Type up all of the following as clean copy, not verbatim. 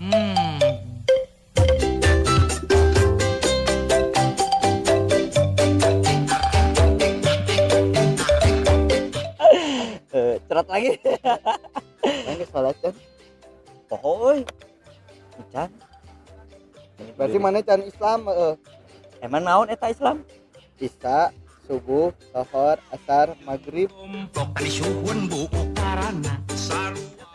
Eh, cerat lagi. Mana geus salat kan? Poho euy. Can. Berarti mana can Islam heeh. Emang naon eta Islam? Isya, subuh, lohor, asar, maghrib.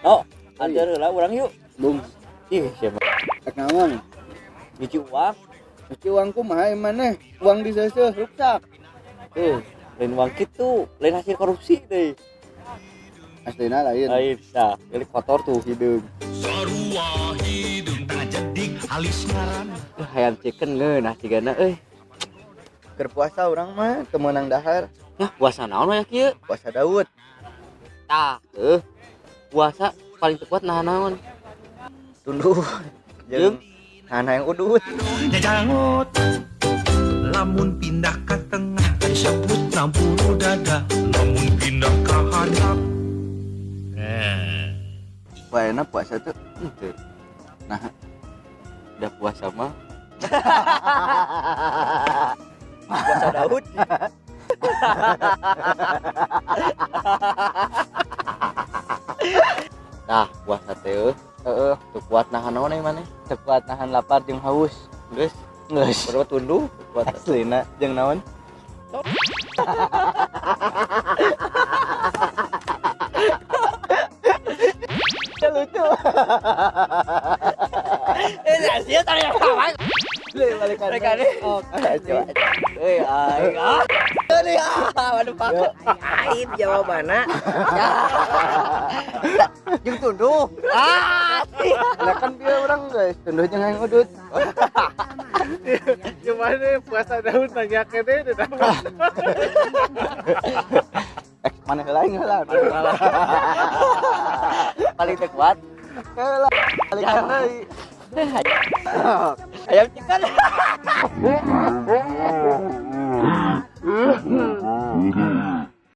Oh, ada heula urang yuk. Bung, Ih, siapa? rek naon? Nyuci uang. Nyuci uang kumaha maneh? Uang diseuseuh ruksak. Tuh, lain uang kitu, lain hasil korupsi deh. Aslina lain. Lain, nah, jadi kotor tuh hidung. Sarua hideung tengah jedik alis ngaran. Eh, hayam chicken ngeunah cigana euy. Keur puasa urang mah teu meunang dahar. Nah, puasa naon aya kieu? Puasa Daud. Tah, puasa paling teu kuat nahan naon? Tunduh. Jeung Jeung nahan hayang udut. Jajangot lamun pindah ke tengah disebut bulu dada, lamun pindah ke handap Wah, enak puasa tuh. Henteu. Nah. Udah puasa mah. Puasa Daud. Nah, puasa teh Heeh, teu kuat nahan naon euy maneh? Teu kuat nahan lapar jeung haus. Geus, Geus. baru tunduh kuat. Aslina jeung naon? Lucu. Eh, sia tadi apa? Balikan. Balikan. Oh, Coba. Euy, aing ah. Euy, ah, waduh pak. Aib jawabanna. Jeung tunduh. Ah. Lah kan bieu urang guys, tunduh jeung hayang udut. Gimana puasa Daud nanya kene deh. Eh, mana heula aing heula. Paling teu kuat. Heula. Balikan deui. Ayam chicken.